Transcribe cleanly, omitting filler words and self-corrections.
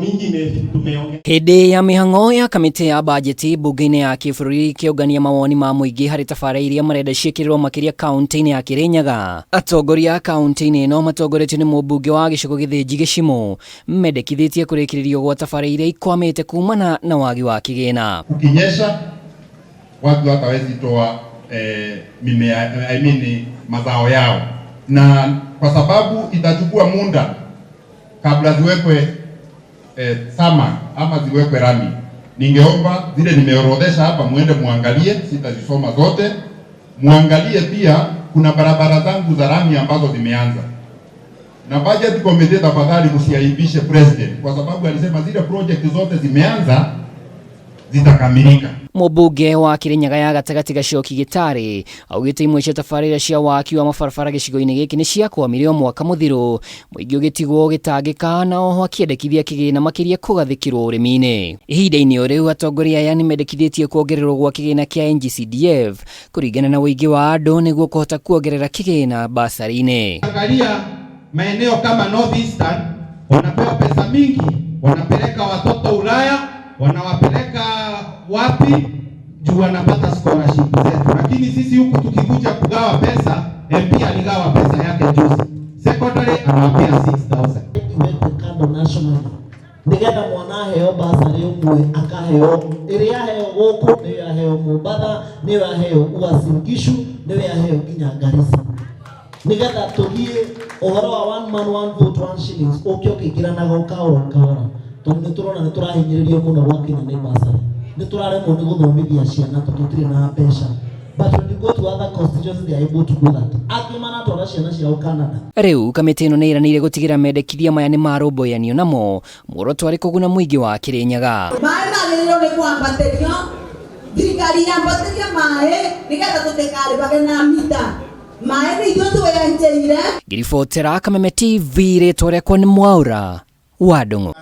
Mingi tumeongea. Hĩndĩ ya mĩhang'o ya kamĩtĩ ya bajeti mbunge-inĩ ya kĩbũrũri kĩũngania mawoni ma mũingĩ harĩ tabarĩra iria marenda ciĩkĩrĩrwo makĩria kaunti-inĩ ya Kĩrĩnyaga. Atongoria a kaunti-inĩ ĩno matongoretio nĩ mũmbunge wa gĩcigo Gĩthĩnji Gĩcimũ mendekithĩtie kũrĩkĩrĩrio gwa tabarĩra iria ikwamĩte kumana na wagi wa kĩgĩna. Kukinyesha watu hawawezi toa mimea, I mean, mazao yao, na kwa sababu itachukua muda kabla ziwekwe sama ama ziwekwe rami, ningeomba zile nimeorodhesha hapa muende muangalie, sitazisoma zote. Muangalie pia kuna barabara zangu za rami ambazo zimeanza na budget committee, tafadhali msiaibishe president, kwa sababu alisema zile project zote zimeanza zitakamilika. Mũmbunge wa Kĩrĩnyaga ya gatagatĩ Gacoki Gĩtarĩ augĩte imwe cia tabarĩra cia waki wa mabarabara gĩcigo-inĩ gĩkĩ nĩ ciakwamire o mwaka mũthiru, mũingĩ ũgĩtigwo ũgĩtangĩka, na oho akĩendekithia kĩgĩna makĩria kũgathĩkĩrwo ũrĩmi-inĩ. Ihinda-inĩ o rĩu, atongoria aya nĩmendekithĩtie kuongererwo gwa kĩgĩna kĩa NGCDF kũringana na ũingĩ wa andũ nĩguo kũhota kuongerera kĩgĩna basarĩ-inĩ. Angalia maeneo kama North Eastern wanapewa pesa mingi, wanapeleka watoto Ulaya, wanawapeleka wapi juu wanapata scholarship zetu, lakini sisi huku tukikuja kugawa pesa, MP aligawa pesa yake juzi, secondary anawapea 6000. Iwekwe kando national nigetha mwana aheo basarĩ ũmwe, akaheo ĩrĩa aheo gũkũ, nĩyo aheo Mombatha, nĩyo aheo Uasin Gishu, nĩyo aheo nginya Garissa, nigetha tũthiĩ ũhoro wa one man one vote one shillings ũke ũkĩingĩranaga o kahora o kahora, tondũ nĩ tũrona nĩ tũrahinyĩrĩrio mũno gwakinya nĩ basarĩ, nĩ tũraremwo nĩ gũthomithia ciana tondũ tũtirĩ na mbeca. But when you go to other constituencies, they are able to do that. Angĩ maratwara ciana ciao Canada. Rĩu kamĩtĩ ĩno nĩ ĩranĩire gũtigĩra mendekithia maya nĩ marũmbũyanio namo, muoroto arĩ kũguna mũingĩ wa Kĩrĩnyaga. Maĩ magĩrĩirwo nĩ kwambatĩrio, thirikari yambatĩrie maĩ nĩgetha tũtikarĩbage na mita. Maĩ nĩ ithuĩ twĩyenjeire. Ngĩribotera Kameme TV, rĩtwa rĩakwa nĩ Mwaura wa Ndung'u.